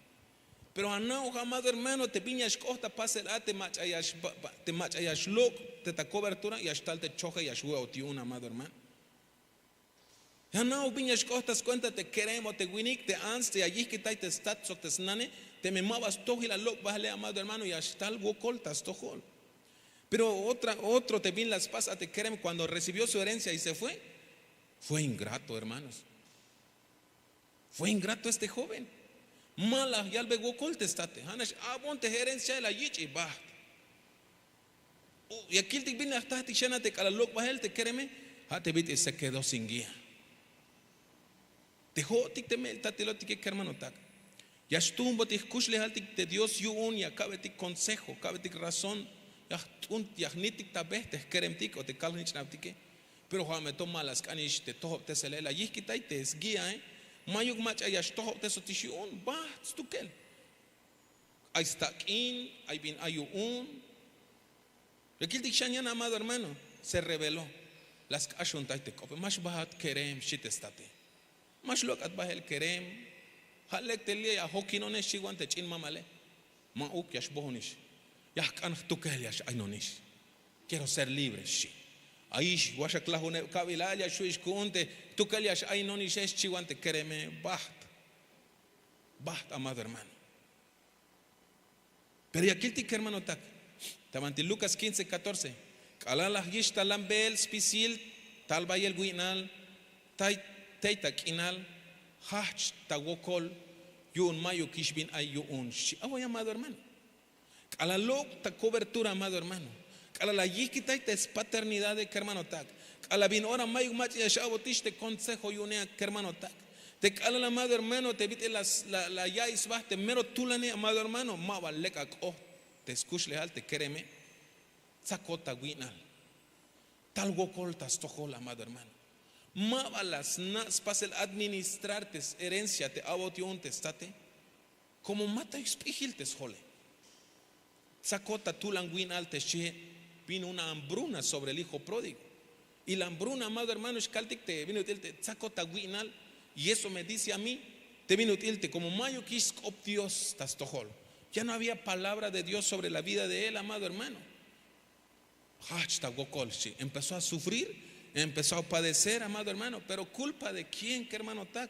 Pero ana'oj, amado hermano, te bin ya xk'oht ta pasel a, te mach'a ya x- ba- ba- te mach'a ya xlok' te ta cobertura, ya xtal te choje, ya xwe'ot yu'un, amado hermano. Ya ana'oj bin ya xk'oht ta skuenta te kerem o te winik te ants te ya yijkitay te stat sok te snane, teme ma ba stojil alok' bahele, amado hermano, ya xtal wokol ta stojol. Pero otra, otro te bin la spas a te kerem, cuando recibió su herencia y se fue, fue ingrato, hermanos. Fue ingrato este joven. Ma la yalbe wokol te state. Ja' nax abon te herenciae, la yich' y baht. Ya kiltik bin la jtatik xan a te k'alal lok' bahel te kereme, ja' te bit'il se quedó sin guía. Te jo'otik te me'iltatilo tike, kermanotak, ya xtuhunbotik jkuxlejaltik te Dios yu'un, ya ka'betik consejo, ka'betik razón, ya jt'unt, ya jnitik ta be te jkeremtik o te kal-jnich'nabtike. Pero ja' me to ma la sk'anix te tojobtesele, la yijkitay te sguiae. Mayuk mach'a ya xtojobtesotix yu'un, bajt stukel. Ay stak'in, ay bin ay yu'un. Rekiltik xan yan amado hermano, se rebeló. La sk'axuntay te k'ope, ma xbajat kerem xchi te state. Ma xlok'at bajel kerem. Ja' lek te li' ya jokinonex xchi wan te ch'in mamale. Ma'uk, ya xbojonix. Ya jk'an jtukel ya x'aynonix. Quiero ser libre xchi. Ayix waxak lajuneb kabilal ya xju'ix ku'un te jtukel ya x'aynonixe xchi wan te kereme. Bajt. Bajt amado hermano. Pero ya kiltik kermanotak, ta banti Lukas quince catorce. K'alal la yixtalanbel spisil tal bayel wi'nal, tey ta k'inal jajch ta wokol yu'un mayukix bin ay yu'un xchi. Awa' amado hermano. K'alal lok' ta cobertura amado hermano. K'alal la yijkitay te spaternidade kermanotak. K'alal bin ora mayuk mach'a ya x'a'botix te consejo yu'une kermanotak. Te k'alal amado hermano te bit'il la ya'iy sba te mero tulane amado hermano, ma ba lek ak'oht te skuxlejal te kereme. Tsakot ta wi'nal. Tal wokol ta stojol amado hermano. Ma ba la sna' spasel administrar te sherencia te a'bot yu'un te state. Komo ma ta sp'ijil te sjole. Tsakot ta tulan wi'nal te xchihe. Vino una hambruna sobre el hijo pródigo. Y la hambruna amado hermano xkaltik te bin ut'il te tsakot ta wi'nal. Y eso me dice a mí te bin ut'il te komo mayukix sk'op dios ta stojol. Ya no había palabra de dios sobre la vida de él amado hermano. Jajch ta wokol xchi. Empezó a sufrir, empezó a padecer amado hermano. Pero kulpa de quién kermanotak?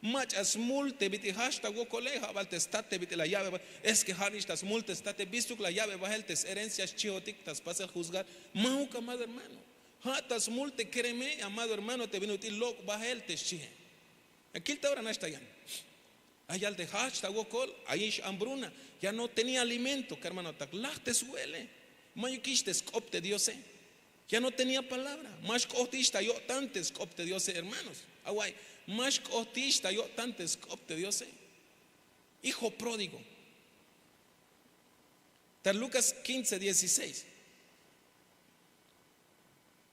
Mach'a smul te bit'il jajch ta wokole. Ja' bal te state bit'il la ya'be bahel. Es ke ja' nix ta smul te state bistuk la ya'be bahel te sherencia xchihotik ta spasel juzgar. Ma'uk amado hermano. Ja' ta smul te kereme amado hermano te bin ut'il lok' bahel te xchihe. Ya kil ta ora nax ta yan. Ay yal te jajch ta wokol. Ayix hambruna. Ya no tenía alimento kermanotak laj te swe'ele. Mayukix te sk'op te diose. Ya no tenía palabra. Ma xk'ohtix ta yo'tan te sk'op te diose hermanos. Away. Ma xk'ohtix ta yo'tan te sk'op te diose. Hijo pródigo. Ta lukas quince dieciséis.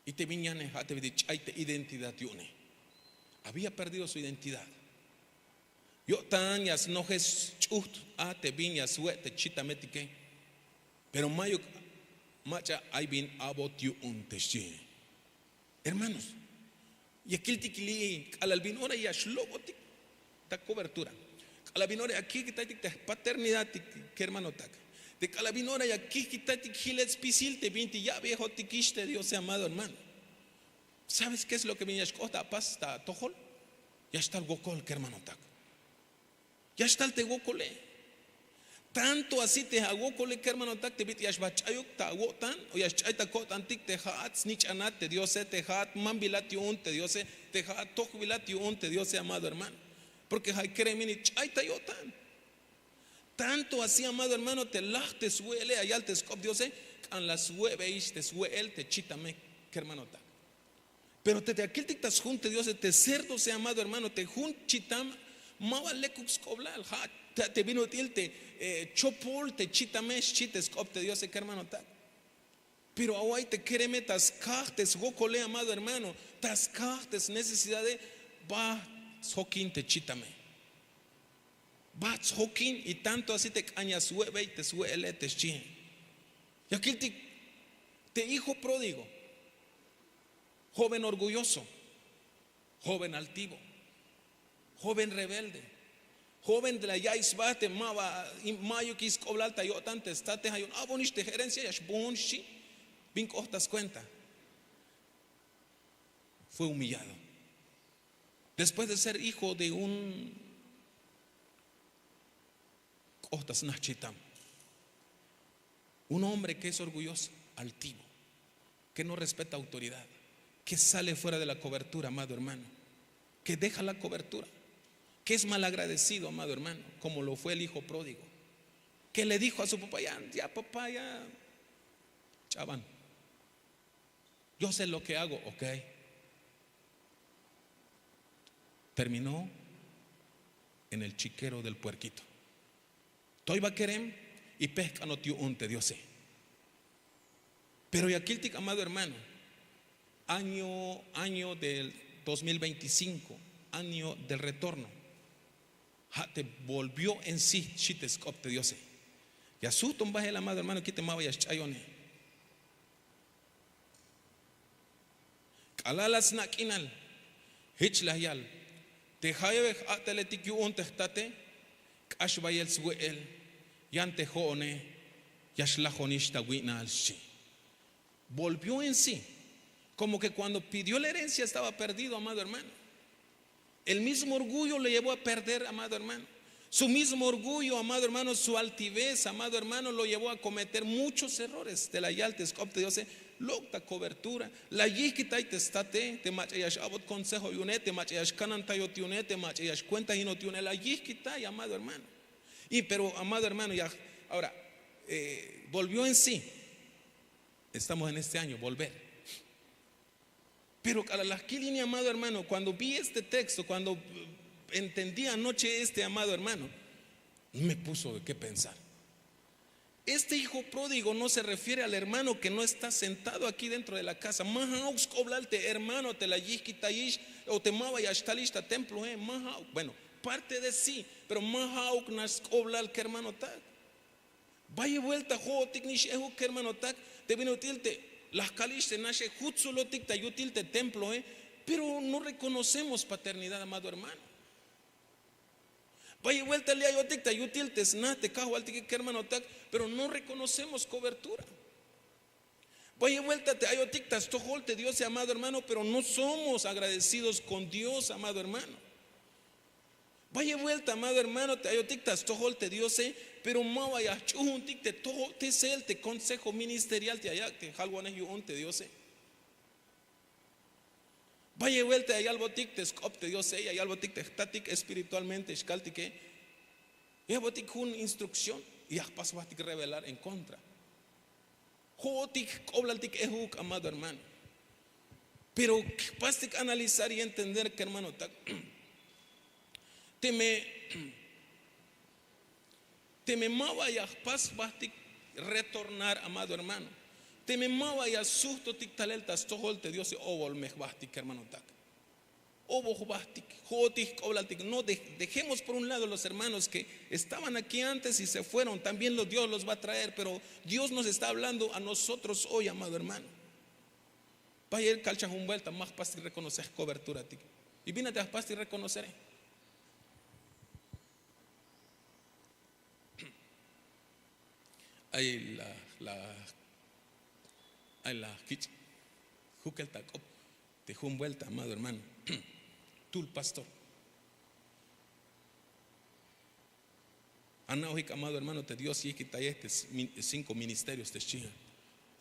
Y te bin yane ja' te bin ch'ay te identidad yu'une. Había perdido su identidad. Yo'tan ya snojes ch'uht a te bin ya swe' te chitametike. Pero mayuk mach'a ay bin a'bot yu'un te xchihe. Hermanos, ya kiltik li'i k'alal bin ora ya xlok'otik ta cobertura. K'alal bin ora ya kijkitaytik ta jpaternidadtik kermanotak. Te k'alal bin ora ya kijkitaytik jilel spisil te bintik ya'bejotikix te diose amado hermano. ¿Sabes ke es lo ke bin ya xk'oht ta apas ta atojol? Ya xtal wokol kermanotak. Ya xtal te wokole. Tanto así te awokole kermanotak te bit'il ya xba ch'ayuk ta awo'tan o ya xch'ay ta ko'tantik te ja'at snich'anat te diose te ja'at mambilat yu'un te diose te ja'at tojbilat yu'un te diose amado hermano. Porke ja' kerem ini ch'ay ta yo'tan. Tanto así amado hermano te laj te swe'ele ya yal te sk'op diose. K'an la swe'beix te swe'el te chitame kermanotak. Pero te ya kiltik ta sjun te diose te ser doce amado hermano te jun chitam. Ma ba lekuk sk'oblal ja' te bin ut'il te chopol te chitame xchi te sk'op te diose kermanotak. Pero away te kereme ta skaj te swokole amado hermano ta skaj te snecesidade. Bajt sjokin te chitame. Bajt sjokin y tanto así te k'an ya swe'bey te swe'ele te xchihe. Ya kiltik te hijo pródigo. Joven orgulloso, joven altivo, joven rebelde, joven de la ya'iy sba te ma ba mayukix sk'oblal ta yo'tan te state ja' yu'un abonix te jerencia ya xbohon xchi. Bin k'oht ta skuenta? Fue humillado. Después de ser hijo de un k'oht ta snahchitam. Un hombre ke es orgulloso, altivo, ke no respeta autoridad, ke sale fuera de la kobertura amado hermano, ke deja la kobertura, ke es malagradecido amado hermano, komo lo fue el hijo pródigo, ke le dijo a su papá ya papá ya ch'aban. Yo se lo ke hago ok. Terminó en el chiquero del puerkito. Toy ba kerem y pehk'anot yu'un te diose. Pero ya kiltik amado hermano, Año año del dos mil veinticinko, año del retorno. Ja' te volvió en si xi te sk'op te diose. Ya sujton bahel amado hermano ki' te ma ba ya sch'ayone. K'alal la sna' k'inal, jich la yal te jayeb j-a'teletik yu'un te jtate, k'ax bayel swe'el, yan te jo'one ya xlajonix ta wi'nal xchi. Volvió en si. Komo ke kuando pidió la herencia estaba perdido amado hermano. El mismo orgullo lo llevó a perder amado hermano. Su mismo orgullo amado hermano, su altivez amado hermano lo llevó a kometer muchos errores. Te la yal te sk'op te diose, lok' ta kobertura. La yijkitay te state te mach'a ya x'a'bot konsejo yu'une, te mach'a ya xkanantayot yu'une, te mach'a ya xkuentajinot yu'une la yijkitay amado hermano. Y pero amado hermano ya ahora volvió en si. Estamos en este año volver. Pero k'alal la jkil ini amado hermano, kuando vi este texto, kuando entendí anoche este amado hermano, me puso de ke pensar. Este hijo pródigo no se refiere al hermano ke no está sentado aki dentro de la kasa. Ma ja'uk sk'oblal te hermano te la yijkitayix o te ma ba ya xtalix ta temploe, ma ja'uk. Bueno, parte de si, pero ma ja'uk nax sk'oblal kermanotak. Bayel buelta jo'otik nix ejuk kermanotak, te bin ut'il te la jkalix te naxe jutsulotik ta yutil te temploe, pero no rekonocemos paternidad amado hermano. Bayel buelta li' ayotik ta yutil te sna te kajwaltike kermanotak, pero no rekonocemos kobertura. Bayel buelta te ayotik ta stojol te diose amado hermano, pero no somos agradecidos kon dios amado hermano. Bayel buelta amado hermano te ayotik ta stojol te diose, pero ma ba ya jch'uhuntik te tojoltesel te konsejo ministerial te ya yak' te jalwanej yu'un te diose. Bayel buelta ya yalbotik te sk'op te diose, ya yalbotik te jtatik espiritualmente xkaltike, ya yalbotik jun instrukción, ya jpas jbahtik revelar en kontra. Jo'otik jk'oblaltik ejuk amado hermano. Pero jpastik analizar y entender kermanotak, teme teme ma ba ya jpas jbahtik retornar amado hermano, teme ma ba ya sujtotik talel ta stojol te diose, obol me jbahtik kermanotak. Obol jbahtik, jo'otik jk'oblaltik. No dejemos por un lado los hermanos ke estaban aki antes y se fueron también los dios los va a traer, pero dios nos está hablando a nosotros hoy amado hermano. Bayel kalcha jun buelta ma jpastik rekonocer jkoberturatik. Y bin a te ya jpastik rekonocere? Ay la la ay la kich' jukel ta k'op te jun buelta amado hermano. Tul pastor. Ana'ojik amado hermano te dios yijkitayej te cinko ministerios te xchijem.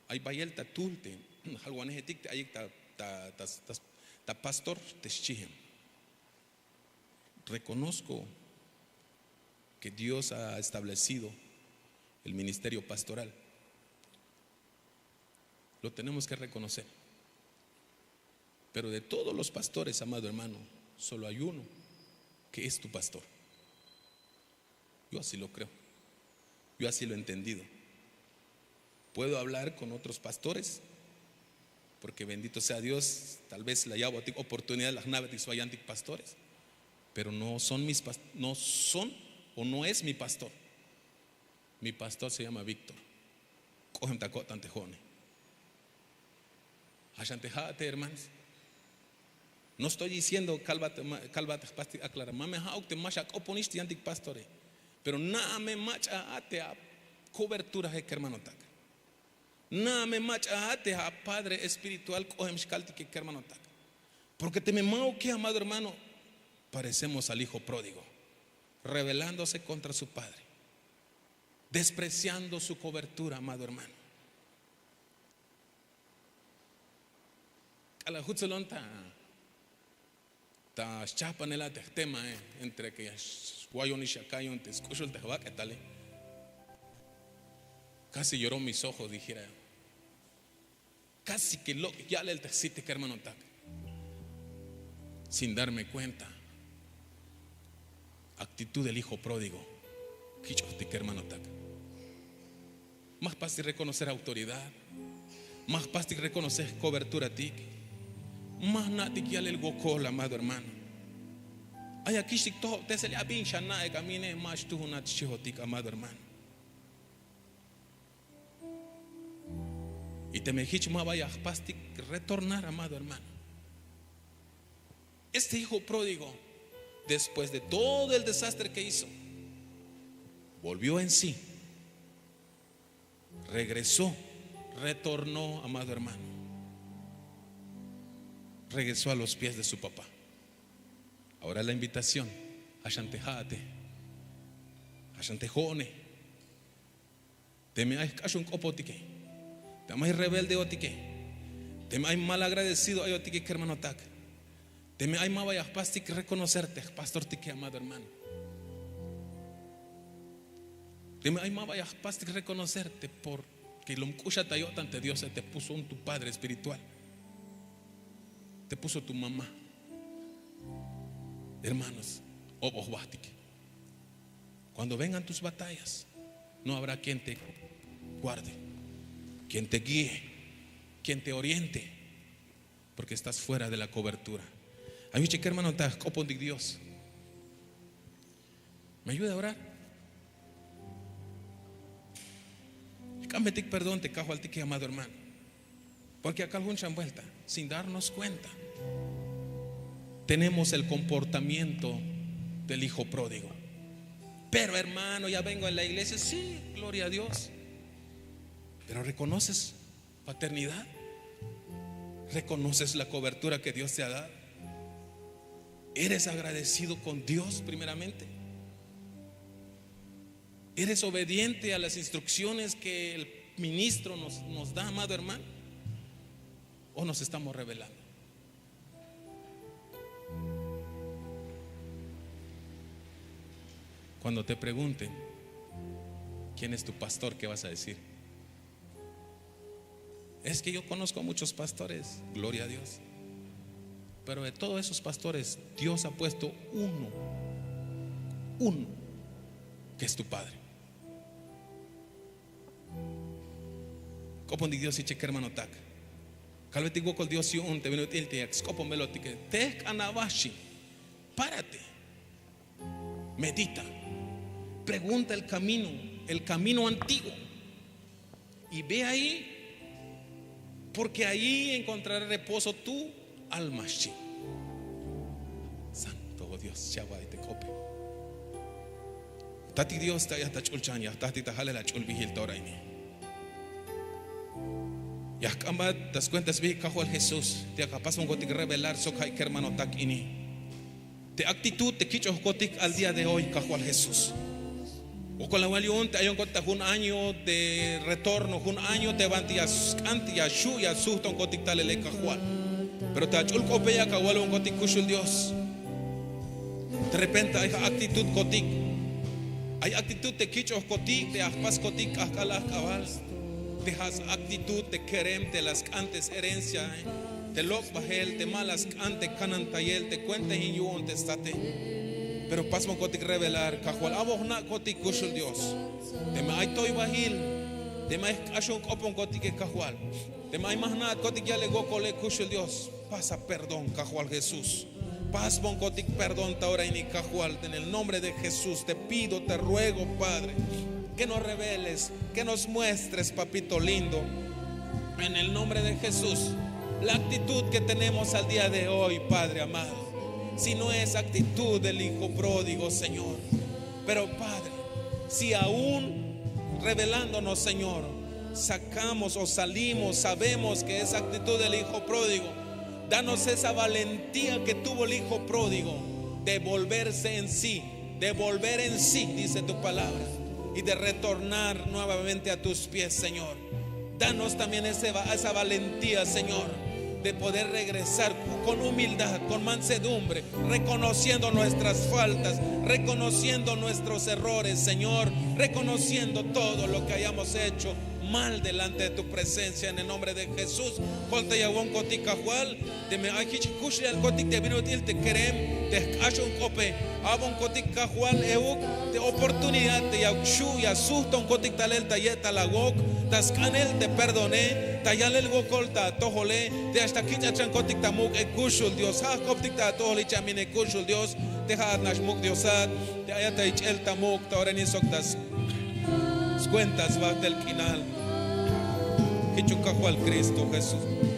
Ay bayel ta tul te jalwanejetik te ayik ta pastor te xchijem. Rekonozko ke dios ha establecido el ministerio pastoral. Lo tenemos ke rekonocer. Pero de todos los pastores amado hermano, solo ay uno ke es tu pastor. Yo así lo kreo. Yo así lo he entendido. Puedo hablar kon otros pastores, porke bendito sea dios, tal vez la ya'botik oportunidad la jna'betik sba yantik pastores, pero no son mis past no son o no es mi pastor. Mi pastor se llama víktor. K'ojem ta ko'tan te jo'one. Jaxan te ja'at te hermanos. No estoy diciendo kalbat jpastik aklarar ma me ja'uk te ma xak'oponix te yantik pastore. Pero na'a me mach'a a te akoberturaje kermanotak. Na'a me mach'a a te apadre espiritual k'ojem xkaltike kermanotak. Porke teme ma'uke amado hermano, parecemos al hijo pródigo, rebelándose kontra su padre, despreciando su kobertura amado hermano. K'alal jutsulon ta ta xchahpanela te jtemae, entre ke ya xwayonix aka yu'un te sk'uxul te jbak'etale. Kasi lloro mis ojos dijira. Kasi ke lok' ya'lel te jsite kermanotak, sin darme kuenta. Aktitud del hijo pródigo kich'ojtik kermanotak. Ma jpastik rekonocer autoridad. Ma jpastik rekonocer jkoberturatik. Ma jna'tik yalel wokol, amado hermano. Ay akixtik tojobtesel, ya bin xana'ek a mine, ma xtuhunat xchihotik, amado hermano. Y teme jich ma ba ya jpastik retornar, amado hermano. Este hijo pródigo, después de todo el desastre que hizo, volvió en sí. Regresó, retornó, amado hermano. Regresó a los pies de su papá. Ahora la invitación, axan te ja'ate, axan te jo'one. Teme ay jk'axon k'opotike, teme ay rebeldeotike, teme ay mal agradecido ayotike, kermanotak, teme ay ma ba ya jpastik reconocerte jpastortike, amado hermano, teme ay ma ba ya jpastik reconocerte porque lom k'uxat ta yo'tan te Diose, te puso un tu padre espiritual, te puso tu mamá. Hermanos, oboj bajtik. Cuando vengan tus batallas, no habrá quien te guarde, quien te guíe, quien te oriente, porque estás fuera de la cobertura. Ay wiche, kermanotak, jk'opontik Dios. ¿Me ayuda a orar? Jk'ambetik perdón te Kajwaltike, amado hermano. Porque ya kal jun xan vuelta, sin darnos cuenta, tenemos el comportamiento del hijo pródigo. Pero hermano, ya vengo en la iglesia, sí, gloria a Dios. Pero ¿reconoces paternidad? ¿Reconoces la cobertura que Dios te ha dado? ¿Eres agradecido con Dios primeramente? ¿Eres obediente a las instrucciones que el ministro nos, nos da, amado hermano? ¿O nos estamos rebelando? Cuando te pregunten: "¿Quién es tu pastor?", ¿qué vas a decir? Es que yo conozco a muchos pastores, gloria a Dios. Pero de todos esos pastores, Dios ha puesto uno, uno, que es tu padre. K'opontik Dios, ichek kermanotak. Kalbetik wokol Dios yu'un te bin ut'il te yak sk'oponbelotike. Tejk'an aba, xchi. Párate. Medita. Pregunta el camino, el camino antiguo. Y ve ahí, porque ahí encontrará reposo tu alma, xchi. Santo Dios, xchi awa'iy te k'ope. Tatik Dios, te ay ta ch'ulchan, ya jtatik ta jalel ach'ulbihil ta ora ini. Ya jk'ambat ta skuenta sbihik Kajwal Jesús, te yak apasbonkotik revelar sok ha'ik kermanotak ini. Te actitud te kich'ojkotik al día de hoy, Kajwal Jesús. Wokol awal yu'un te ayonkotik ta jun año de retorno, jun año te banti ya sk'an, ya xu', ya sujtonkotik talel e Kajwal. Pero te ach'ul k'ope yak awalbonkotik, kuxul Dios. De repente ay actitudkotik. Ay actitud te kich'ojkotik, te ya jpaskotik k'ahk'al ajk'abal. Te ja' s-actitud te kerem te la sk'an te s-herencia, eh, te lok' bajel, te ma la sk'an te kanantayel, te kuentahin yu'un te state. Pero pasbonkotik revelar, Kajwal, abo jna'kotik, kuxul Dios. Teme ay toybahil, teme ay jk'axon k'oponkotike, Kajwal, teme ay ma jna'atkotik yalel wokole, kuxul Dios, pasa perdón, Kajwal Jesús. Pasbonkotik perdón ta ora ini, Kajwal, en el nombre de Jesús te pido, te ruego, Padre, que nos reveles, que nos muestres, papito lindo, en el nombre de Jesús, la actitud que tenemos al día de hoy, Padre amado. Si no es actitud del hijo pródigo, Señor. Pero, Padre, si aún revelándonos, Señor, sacamos o salimos, sabemos que es actitud del hijo pródigo, danos esa valentía que tuvo el hijo pródigo de volverse en sí, de volver en sí, dice tu palabra, y de retornar nuevamente a tus pies, Señor. Danos también ese va-, esa valentía, Señor, de poder regresar con humildad, con mansedumbre, reconociendo nuestras faltas, reconociendo nuestros errores, Señor, reconociendo todo lo que hayamos hecho mal delante de tu presencia en el nombre de Jesús. Koltayawonkotik Kajwal, teme ay jich jkuxlejalkotik te bin ut'il te kerem te jk'axon k'ope, a'bonkotik Kajwal euk te oportunidad te ya xju' ya sujtonkotik talel ta ye'tal awok, ta sk'anel te perdone, ta yalel wokol ta atojole, te ya xtal kich'at xankotik ta muk'e kuxul Dios. Ja' jk'optik ta atojol jich a mine kuxul Dios, te ja'at nax muk' Diosat, te ayat ta ich'el ta muk' ta ora ini sok ta skuenta sbajtel k'inal. Jich yu'un Kajwal Cristo Jesús.